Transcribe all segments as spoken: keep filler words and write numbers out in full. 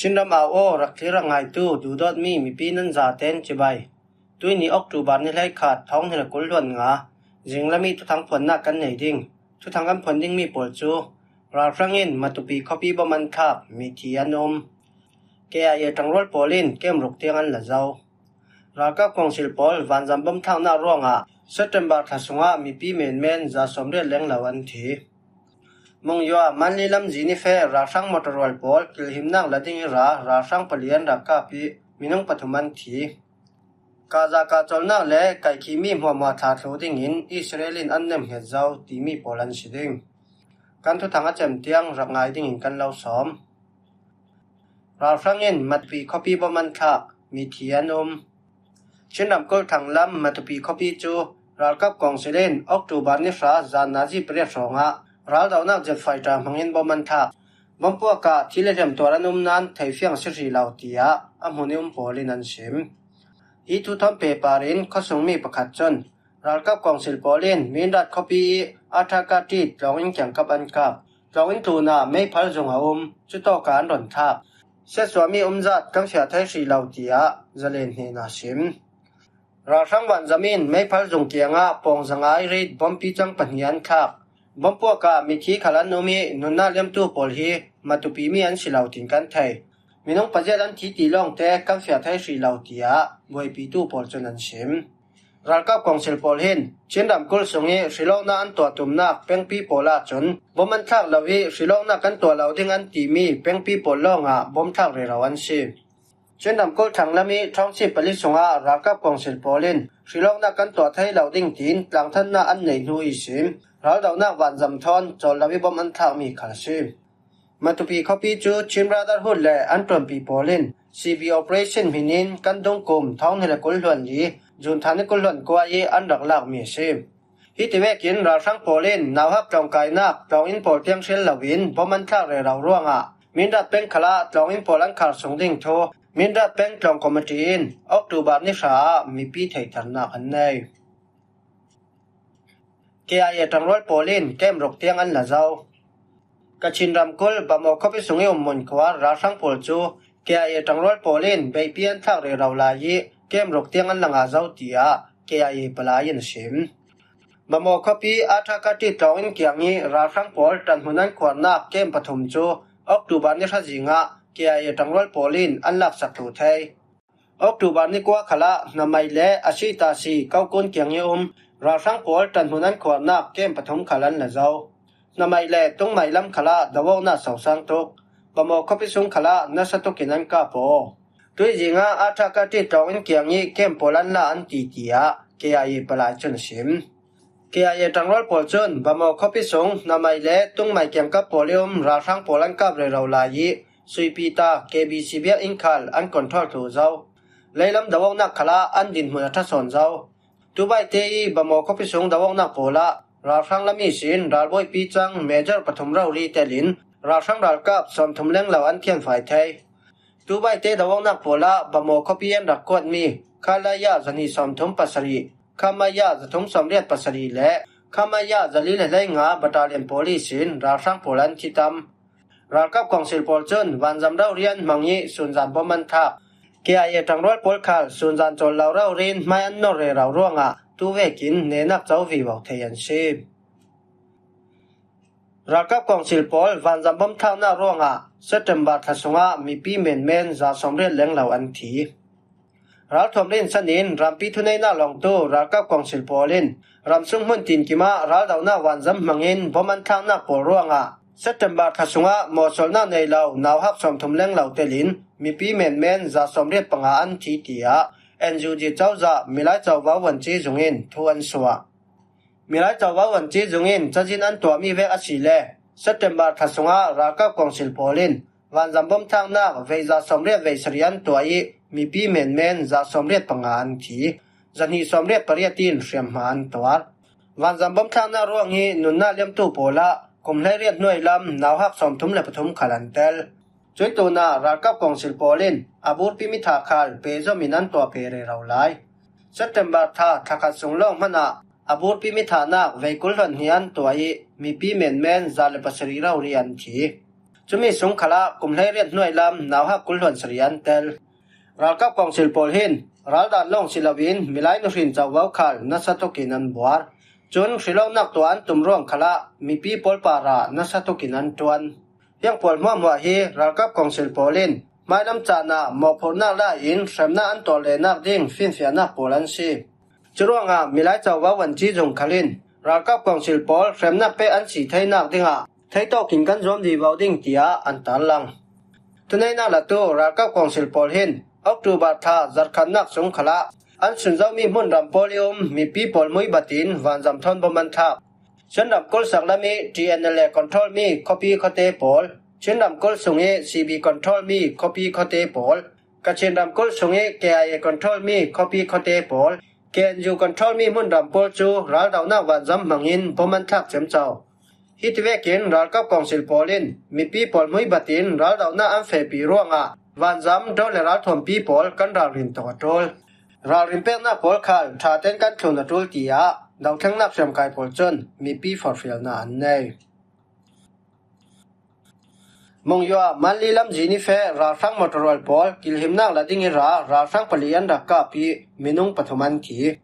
Chinram au aw, rak thlir rak ngaitu, duhdawtmi mipi nan zaten cibai. Tuini October ni hleikhat, thawng hnih le kul hluan nga, zinglam i thuthang phuannak kan nei ding. Thuthang kan phuan dingmi pawl cu ralhrang in Matupi khuapi bom an thlak, mithi an um. K I A ṭangrual pawl in kem ruk tiang an la zo. Ralkap Kawngsil pawl vanzam bom thlaknak ruangah September thla sungah mipi menmen za sawmriat lenglo an thi. Monywa, Manli lam Zinife ralhrang motor rual pawl kilhimnak la ding i ra ralhrang pali an rak kap i minung pathum an thi. Gaza kah cawlnak le kaikhihmi hmuahhmuah thla thlu dingin Israel in an nemhnget zo timi pawl an si ding. Kan thuthang a cem tiang rak ngai dingin kan lo sawm. Ralhrang in Matupi khuapi bom an thlak, mithi an um. Chin ramkulh thanglam Matupi khuapi cu ralkap kawngsil in October ni hra zan nazi pariat hrawngah raldohnak jet fighter hmangin bom an thlak. Bom puakah thi le hliam tuar an um nain theifiang a si hrih lo, tiah a hmun i um pawl in an sim. Hi thu thawn pehpar in khuasungmi pakhat cun ralkap kawngsil pawl in Mindat khuapi i Athakati tlawnginn kiangkap an kap. Tlawnginn tlunah meiphal zung a um, cutawkah an run thlak. Siatsuahmi umzat kan fiah thei hrih lo, tiah zalen hnenah a sim. Ralhrang vanzam in meiphal zung kiangah pawng zangai rit bompi cang pahnih an thlak. Bom puakah mithi khal an um i nunnak liamtu pawl hi Matupi mi an si lo, tin kan thei. Minung paziat an thi ti lawngte kan fiah thei hrih lo, tiah buaipitu pawl cun an sim. Ralkap kawngsil pawl hin Chin ramkulh sung i hrilawknak an tuah tumnak pengpi pawl ahcun bom an thlak lo i hrilawknak kan tuah lo ding an timi pengpi pawl lawngah bom thlak rero an si. Chin ramkulh thanglam i thawngsi pali sungah ralkap kawngsil pawl in hrilawknak kan tuah thei lo ding tiin tlangthannak an neih hnu ihsin raldohnak vanzam thawn cawl lo i bom an thlakmi khal a si. Matupi khuapi cu Chin Brotherhood le an ṭuanpi pawl in C V operation hmin in kan dungkum thawng hnih le kul hluan li, June thla ni kul hluan kua i an rak lakmi a si. Hiti vekin ralhrang pawl in nauhak tlawngkainak tlawnginn pawl tiang hril loin bom an thlak rero ruangah Mindat peng khalah tlawnginn pawl an khar sung ding thu Mindat peng tlawng committee in October ni hra ah mipi theihternak an nei. K I A ṭangrual pawl in kem ruk tiang an la zo. Kachin ramkulh Bamaw khuapi sung i um Munkhuar ralhrang pawl cu K I A ṭangrual pawl in beipi an thlak rero lai i kem ruk tiang an la ngah zo, tiah K I A palai in a sim. Bamaw khuapi Athakati tlawnginn kiang i ralhrang pawl ṭanhmun an khuarnak kem pathum cu October ni hra zingah K I A ṭangrual pawl in an laksak thluh thei. October ni kua khalah Hnamai le Asitasi Kokun kiang i um ralhrang pawl ṭanhmun an khuarnak kem pathum khal an la zo. Hnamai le Tungmai lam khalah doawknak sosang tuk. Bamaw khuapi sung khalah nasa tukin an kap aw. Tuizingah Athakati tlawnginn kiang i kem pawl an la an ti, tiah K I A palai cun a sim. K I A ṭangrual pawl cun Bamaw khuapi sung Hnamai le Tungmai kiangkap pawl i um ralhrang pawl an kap rero lai i suipi ta K B C biakinn khal an control thluh zo. Leilam doawknak khalah an dinhmun a ṭha sawn zo. Tubaite i Bamaw khuapi sung doawknak pawl ah ralhrang lam ihsin ralbawipi cang major pathum rori telin ralhrang ralkap sawmthum lenglo an thianfai thei. Tubaite doawknak pawl ah Bamaw khuapi an rak kuatmi Khalaya zahnih sawmthum pasarih, Khamaya zathum sawmriat pasarih le Khamaya zali le hleinga battalion pawl ihsin ralhrang pawl an thi tam. Ralkap kawngsil pawl cun vanzam rori an hmang i sunzan bom an thlak. K I A ṭangrual pawl khal sunzan cawl lo rori in hmai an nor rero ruangah tu vekin nenak co vivo thei an si. Ralkap kawngsil pawl vanzam bom thlaknak ruangah September thla sungah mipi menmen za sawmriat lenglo an thi. Ralthuam rinsan in rampi thuneihnak lawngtu ralkap kawngsil pawl in ramsung hmun tinkim ah raldohnak vanzam hmangin bom an thlaknak pawl ruangah September thla sungah mawhsawlnak nei lo nauhak sawmthum lenglo telin mipi menmen za sawmriat panga an thi, tiah N U G cozah Milai Covo Vuanci Zung in thu an suah. Milai Covo Vuanci Zung in cazin an tuahmi vek a si le September thla sungah ralkap kawngsil pawl in vanzam bom thlaknak vei za sawmriat vei sarih an tuah i mipi menmen za sawmriat panga an thi. Zahnih sawmriat pariat in hriamhma an tuar. Vanzam bom thlaknak ruang i nunnak liamtu pawl ah kum hleiriat hnuai lam nauhak sawmthum le pathum khal an tel. Cuih tunah ralkap kawngsil pawl in a burpi mitha khal pehzom in an tuah pe rero lai. September thla thlakhat sung lawng hmanah a burpi mithanak vei kul hluan hnih an tuah i mipi menmen za le pasarih rori an thi. Cumi sung khalah kum hleiriat hnuai lam nauhak kul hluan sarih an tel. Ralkap kawngsil pawl hin raldan lawng si loin milai nuhrin covo khal nasa tukin an buar. Cun hrilawknak tuah an tum ruang khalah mipi pawl parah nasa tukin an ṭuan. Hiang pawl hmuahhmuah hi ralkap kawngsil pawl in hmailam caan ah mawhphurhnak la in hremnak an tuar lehnak ding finfiahnak pawl an si. Curuangah milai covo an ci zung khal in ralkap kawngsil pawl hremnak pek an si theinak dingah theitawkin kan zuam vivo ding tiah an tarlang. Thuneihnak latu ralkap kawngsil pawl hin October thla zarhkhatnak sung khalah an sunzomi hmunram pawl i um mipi pawl muibatin vanzam thawn bom an thlak. Chin ramkulh saklam i T N L A control mi khuapi khuate pawl, Chin ramkulh sung i C B control mi khuapi khuate pawl, Kachin ramkulh sung i K I A control mi khuapi khuate pawl, K N U control mi hmunram pawl cu raldohnak vanzam hmangin bom an thlak ciamco. Hiti vekin ralkap kawngsil pawl in mipi pawl muibatin raldohnak an fehpi ruangah vanzam drone le ralthuampi pawl kan ralrin tawk a ṭul. Ralrin peknak pawl khal ṭha tein kan thlun a ṭul tiah dothlennak hriamkai pawl cun mipi forhfialnak an nei. Monywa Manli lamzin i feh ralhrang motor rual pawl kilhimnak la ding i ra ralhrang pali an rak kap i minung pathum an thi.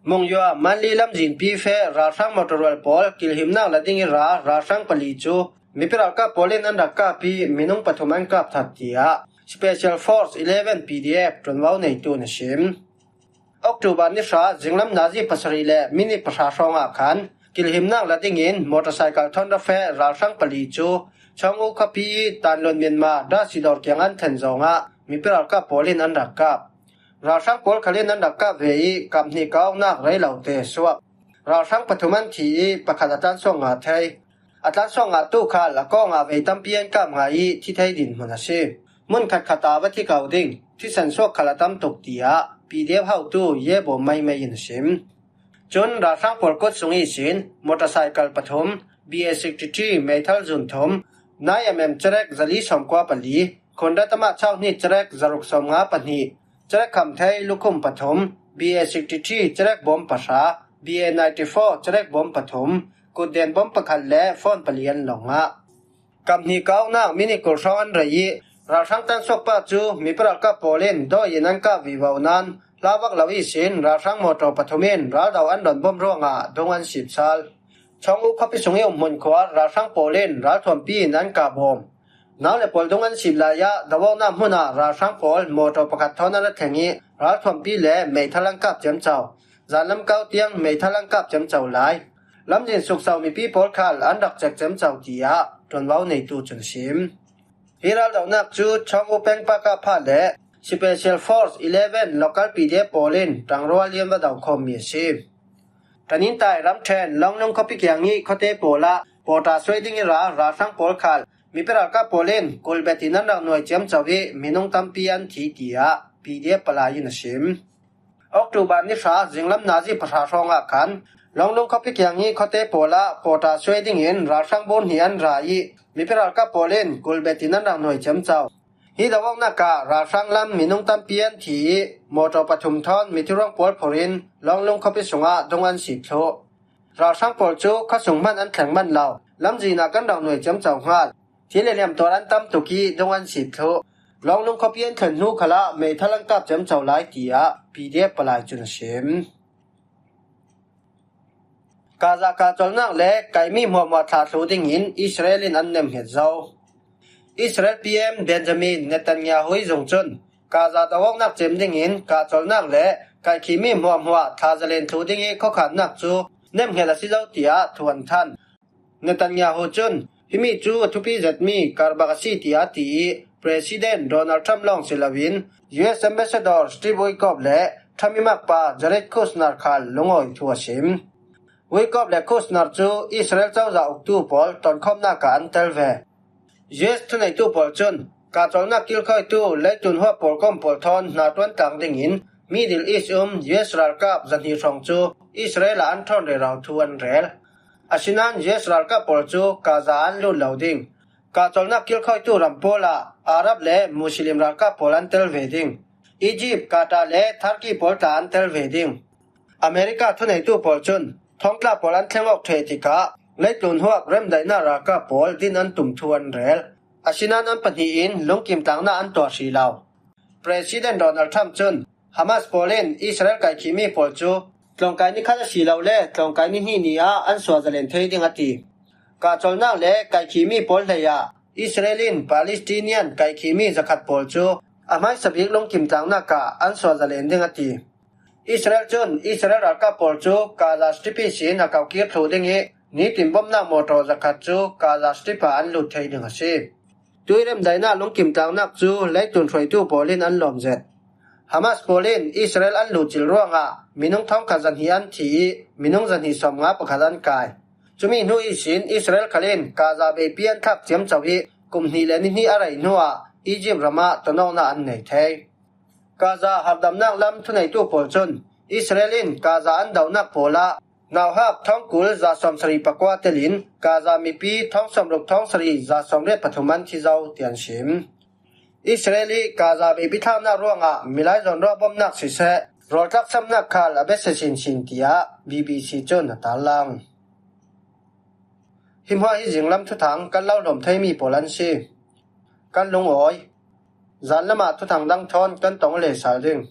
Monywa Manli lamzinpi feh ralhrang motor rual pawl kilhimnak la ding i ra ralhrang pali cu mipi ralkap pawl in an rak kap i minung pathum an kap that tiah Special Force eleven P D F ṭuanvo neitu in a sim. October ni hra zinglam nazi pasarih le minit pahra hrawngah khan kilhimnak la dingin motorcycle thawn ra feh ralhrang pali cu Chawng U khuapi i Tanlun Myanmar dahsi dawr kiang an thlen zawngah mipi ralkap pawl in an rak kap. Ralhrang pawl khal in an rak kap ve i kap hnih kawknak rei lo te suak. Ralhrang pathum an thi i pakhat a tlansuak ngah thei. A tlansuak ngahtu khal a kawngah vei tampi an kap ngah i thi thei dinhmun a si. Hmun khatkhat ah va thi ko ding, thisen suak khal a tam tuk tiah P D F hotu Ye Bawm Maimai in a sim. Cun ralhrang pawl kut sung ihsin motorcycle pathum, B A sixty-three meithal zun thum, nine M M cerek zali sawmkua pali, khunrat amah chauhni cerek zaruk sawmnga pahnih, cerek khamthei lukhum pathum, B A sixty-three cerek bawm pahra, B A ninety-four cerek bawm pathum, kutden bawm pakhat le phone pali an lo ngah. Kap hnih kawknak minit kul hrawng an rei i ralhrang tlansuak pa cu mipi ralkap pawl in dawi in an kap vivo nain hlavak lo ihsin ralhrang mawṭaw pathum in raldo an rawn bawm ruangah dung an sip sal. Chawng U khuapi sung i umhmun khua ralhrang pawl in ralthuampi in an kap bawm. Nau le pawl dung an sip lai ah doawknak hmun ah ralhrang pawl mawṭaw pakhat thawn an ra thleng i ralthuampi le meithal an kap ciamco. Zanlam kau tiang meithal an kap ciamco lai. Lamzin sukso mipi pawl khal an rak cek ciamco tiah ṭuanvo neitu cun a sim. Hi raldohnak cu Chawng U peng pakah phah le Special Force eleven local P D F pawl in ṭangrual in va do khawmmi a si. Tanintai ramṭhen Longlung khuapi kiang i khuate pawl ah pawṭa suai ding i ra ralhrang pawl khal mipi ralkap pawl in kulbet in an rak nuai ciamco i minung tampi an thi tiah P D F palai in a sim. October ni hra zinglam nazi pahra hrawngah khan Longlung khuapi kiang i khuate pawl ah pawṭa suai dingin ralhrang bur hnih an ra i mipi ralkap pawl in kulbet in an rak nuai ciamco. Hi doawknak ah ralhrang lam minung tampi an thi i mawṭaw pathum thawn mithiruang pawl phur in Longlung khuapi sungah dung an sip thluh. Ralhrang pawl cu khuasung hman an thleng man lo, lamzin ah kan rak nuai ciamco hngal. Thil le hliam tuar an tam tuk i dung an sip thluh. Longlung khuapi an thlen hnu khalah meithal an kap ciamco lai tiah P D F palai cun a sim. Gaza kahcolnak le kaimi hmuahhmuah thlah thluh dingin Israel in an nemhnget zo. Israel P M Benjamin Netanyahu i zung cun Gaza doawknak cem dingin kahcolnak le kaikhimi hmuahhmuah thlah zalen thluh ding i khuakhannak cu nemhnget a si zo tiah thu an thanh. Netanyahu cun himi cu a thupi zetmi karbak a si tiah a ti i President Donald Trump lawng si loin U S Ambassador Steve Witkoff le Trump i makpa Jared Kushner khal lungawi thu a sim. Witkoff le Kushner cu Israel cozah uktu pawl tonkhawmnak ah an tel ve. U S thuneitu pawl cun kahcolnak kilkhawitu leitun huap pawl kom pawl thawn hna ṭuan tlang dingin Middle East um U S ralkap zahnih hrawng cu Israel ah an ṭhawn rero thu an rel. Asinain U S ralkap pawl cu Gaza ah an lut lo ding. Kahcolnak kilkhawitu ram pawl ah Arab le Muslim ralkap pawl an tel ve ding. Egypt, Qatar le Turkey pawl tla an tel ve ding. America thuneitu pawl cun thawngtla pawl an thleng awk ṭheh tikah Leitlun huap remdaihna ralkap pawl din an tum thu an rel. Asinain an pahnihin lungkim tlangna an tuah hrih lo. President Donald Trump cun Hamas pawl in Israel kaikhihmi pawl cu tlawngkai ni khat a si lo le tlawngkai ni hnih ni ah an suah zalen thei ding a ti. Kahcawlnak le kaikhihmi pawl hleiah Israel in Palestinian kaikhihmi zakhat pawl cu a hmaisa bik lungkim tlangnak ah an suah zalen ding a ti. Israel cun Israel ralkap pawl cu Gaza Strip ihsin a kokir thluh ding ih nitin bomnak mawtaw zakhat cu Gaza Strip ah an lut thei ding a si. Tuirem daihnak lungkim tlangnak cu leitlun hruaitu pawl in an lawm zet. Hamas pawl in Israel an luhcilh ruangah minung thawngkhat zahnih an thi ih minung zahnih sawmnga pakhat an kai. Cumi hnu ihsin Israel khal in Gaza beipi an thlak ciamco ih kum hnih le ni hnih a rei hnuah Egypt ramah tonawknak an nei thei. Gaza harhdamnak lam thuneitu pawl cun Israel in Gaza an dohnak pawlah nauhak thawngkul za sawmsarih pakua telin Gaza mipi thawng sawmruk thawngsarih za sawmriat pathum an thi zo tiah an sim. Israel ih Gaza beipi thlaknak ruangah milai zawnruah bomnak siseh, rawltlak samnak khal a biasia sinsin tiah B B C cun a tarlang. Hi hmuah hi zinglam thuthang kan lo hlawm theimi pawl an si. Kan lungawi. Zan lamah thuthang dang thawn kan tong le sal ding.